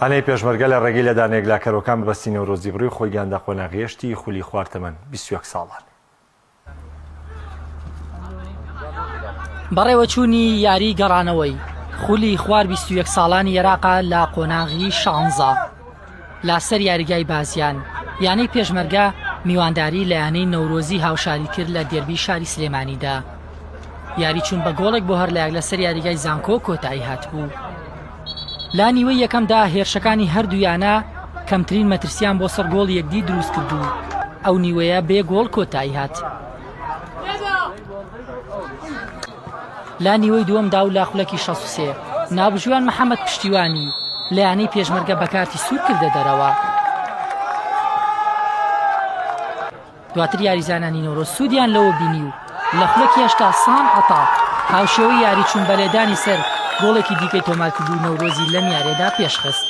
یانەی پێشمەرگە لە ڕێگەی لێدانە یەکلاکەرەوەکان بە بەستی نەورۆزی بڕی و خۆی گەیاندە قۆناغی هەشتی خولی خوار تەمەن 21 ساڵان. بەڕێوەچوونی یاری گەڕانەوەی خولی خوار 21 ساڵانی عێراقا لە قۆناغی شانزە لە سەر یاریگای بازیان یانەی پێشمەرگە میوانداری لە یانەی نەورۆزی هاوشاری کرد لە دێربی شاری سلێمانیدا یاری چوون بە گۆڵێک بۆ هەر لایەک لەسەر یاریگای زانکۆ کۆتایی هاتبوو. لە نیوەی یەکەمدا هێرشەکانی هەردوو یانە کەمترین مەترسیان بۆ سەر گۆڵی یەکدی دروست کرد و ئەو نیوەیە بێ گۆڵ کۆتایی هات. لە نیوەی دووەمدا و لە خولەکی 63 ناوبژیوان محەممەد پشتیوانی لە یانەی پێشمەرگە بە کارتی سوور کردە دەرەوە. دواتر یاریزانانی نەورۆز سوودیان لەوە بینی و لە خولەکی 80 سام عەتا هاوشێوەی یاری چوون بە لێدانی سەر گۆڵێکی دیکەی تۆمارکرد و نەورۆزی لەم یاریەدا پێشخست.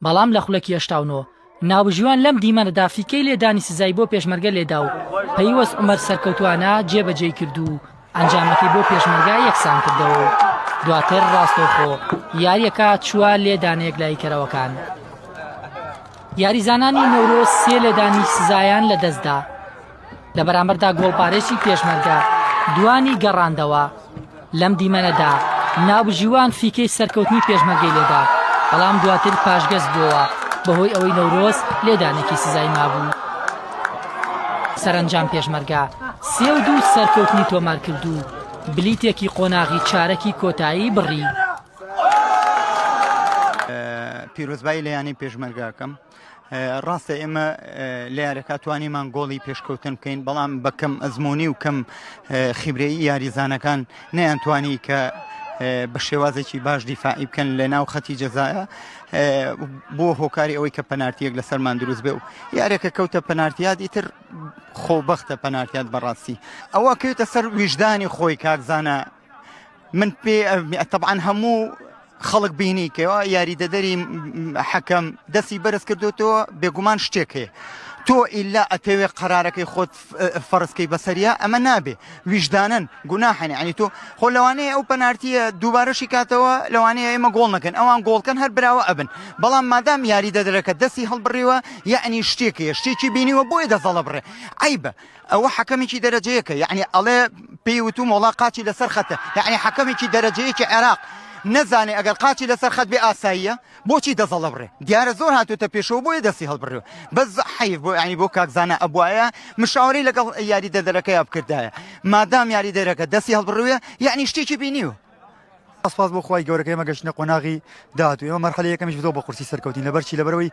بەڵام لە خولەکی 89 ناوبژیوان لەم دیمەنەدا فیکەی لێدانی سزای بۆ پێشمەرگە لێدا و پەیوەست عومەر سەرکەوتوانە جێبەجێی کرد و ئەنجامەکەی بۆ پێشمەرگە یەکسان کردەوە و دواتر ڕاستەوخۆ یاریەکە چووە لێدانە یەکلاییکەرەوەکان. یاریزانانی نەورۆز سێ لێدانی سزایان لەدەستدا، لە بەرامبەردا گۆڵپارێزی پێشمەرگە دوانی گەڕاندەوە، لەم دیمەنەدا ناوبژیوان فیکەی سەرکەوتنی پێشمەرگەی لێدا، بەڵام دواتر پاشگەز بووەوە بەهۆی ئەوەی نەورۆز لێدانێکی سزای مابوو. سەرەنجام پێشمەرگە 3-2 سەرکەوتنی تۆمارکرد و بلیتێکی قۆناغی چارەکی کۆتایی بڕی. پیرۆزبایی لە یانەی پێشمەرگاکەم ڕاستە ئێمە لە یارەکە توانیمان گۆڵی پێشکەوتن بکەین بەڵام بە کەم ئەزمموی و کەم خیبرەی یاریزانەکان نەیانتوانی کە بە شێوازێکی باش دیفاعی بکەن لە ناو خەتی جەزایە بۆ هۆکاری ئەوەی کە پەنارتیەک لەسەرمان دروست بێ و یارێکە کەوتە پەنارتیات ئیتر خۆبەختە پەنارتیات بەڕاستی ئەوە کەوتە سەر ویژدانی خۆی کاکزانە من پێ تەبعەن هەموو خەڵک بینی کەەوە یاریدەدەری حەکەم دەستی بەرز کردوتەوە بێگومان شتێک هەیە تۆ ئیلا ئەتەوێ قەرارەکەی خۆت فەرزکەی بەسەریا ئەمە نابێ ویژدانن گوناحن ینی تۆ خۆ لەوانەیە ئەو پەنارتیە دووبارەشی کاتەوە لەوانەیە ئێمە گۆڵ نەکەن ئەوان گۆڵکەن هەر براوە ئەبن بەڵام مادام یاریدەدەرەکە دەستی هەڵبڕیوە یعنی شتێکەیە شتێکی بینیوە بۆیە دەزەڵە بڕێ عیبە ئەوە حەکەمێکی دەرەجەیەکە یعنی ئەڵێ پێی وتوم وەڵا قاچی لەسەر خەتە یعنی حەکەمێکی دەرەجەیەکی عێراق نەزانێ ئەگەر قاچی لەسەر خەت بێ ئاساییە بۆچی دەزەڵە بڕێ دیارە زۆر هاتوتە پێشەوە بۆیە دەستی هەڵبڕێ بەس حەیف بۆ یعنی بۆ کاکزانە ئەبواە مشاوەری لەگەڵ یاری دەدەرەکەیا بکردایە مادام یاری دەرەکە دەستی هەڵبڕوێ یعنی شتێکی بینیوە سپاس بۆ خوای گەورە کە ئێمە گەشتینە قۆناغی داهاتوو ئێمە مەرحەلەی یەکەمیش زۆر بە قورسی سەرکەوتین لەبەر چی لەبەرەوەی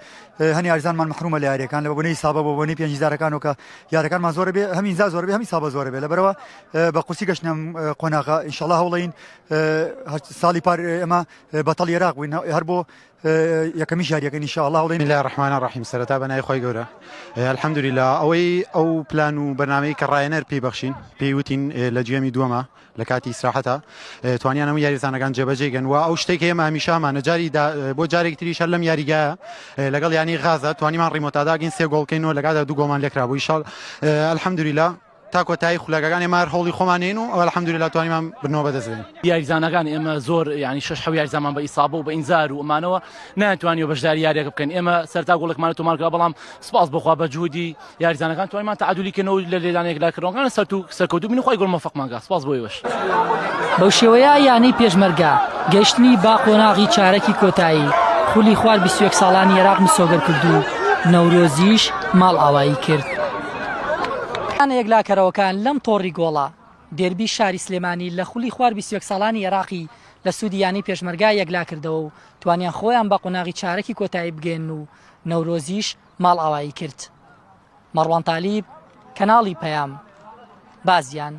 هەنی یاریزانمان مەحرومە لە یاریەکان لە بۆنەی سابە بۆ بۆنەی پێنجزارەکان و کە یارەکانمان زۆر بێ هەم ئینزا زۆر بێ هەمی سابە زۆر بێ لەبەرەوە بە قورسی گەشتنە قۆناغە ئینشاءاللە هەوڵین ساڵی پار ئێمە بەتەڵ عێراق بووین هەر بۆ یەکەمیش یاریەکە ان شاء الله هەوڵین. بسم اللە الرحمن الرحیم سەرەتا بە ناوی خوای گەورە الحمدللە ئەوەی ئەو پلان و بەرنامەی کە ڕایەنەر پێی بەخشین پێی وتین لە گێمی دووەمە لە کاتی ئیسراحەتە توانیان هەموو یاریزانەکان جێبەجێ گەن و ئەو شتێک ئێمە هەمیشەمانە جاری بۆ جارێک تریش هەر لەم یاریگایە لەگەڵ یانی غازە توانیمان ڕیمۆتاداگین سێ گۆڵکەین و لەگادا دوو گۆڵمان لێکرا بوو ئیشاڵ الحمدللە تا کۆتایی خولەکەکان ئێمە هەر هەوڵی خۆمانین و الحمدللە توانیمان بردنەوە بەدەست بێنین. یاریزانەکان ئێمە زۆر یانی شەش حەو یاریزانمان بە ئیسابە و بە ئینزار و ئەمانەوە نەیانتوانیوە بەشداری یاریەکە بکەن ئێمە سەرتا گۆڵێکمان تۆمار کرا بەڵام سپاس بۆ خوا بە جهودی یاریزانەکان توانیمان تەعادولی کەنەوە لە لێدانە یەکلاکردنەوەکان سەرکەوتوو بین و خوای گەورە مۆفەقمان کا سپاس بۆ ئێوەش. بەو شێوەیە یانەی پێشمەرگە گەیشتنی بە قۆناغی چارەکی کۆتایی خولی خوار 21 ساڵانی عێراق مسۆگەر کرد و نەورۆزیش ماڵئاوایی کرد. یانە یەکلاکەرەوەکان لەم تۆڕی گۆڵە دێربی شاری سلێمانی لە خولی خوار 21 ساڵانی عێراقی لە سوودی یانەی پێشمەرگە یەکلاکردەوە و توانیان خۆیان بە قۆناغی چارەکی کۆتایی بگەیەنن و نەورۆزیش ماڵئاوایی کرد. مەڕوان تالیب، کەناڵی پەیام، بازیان.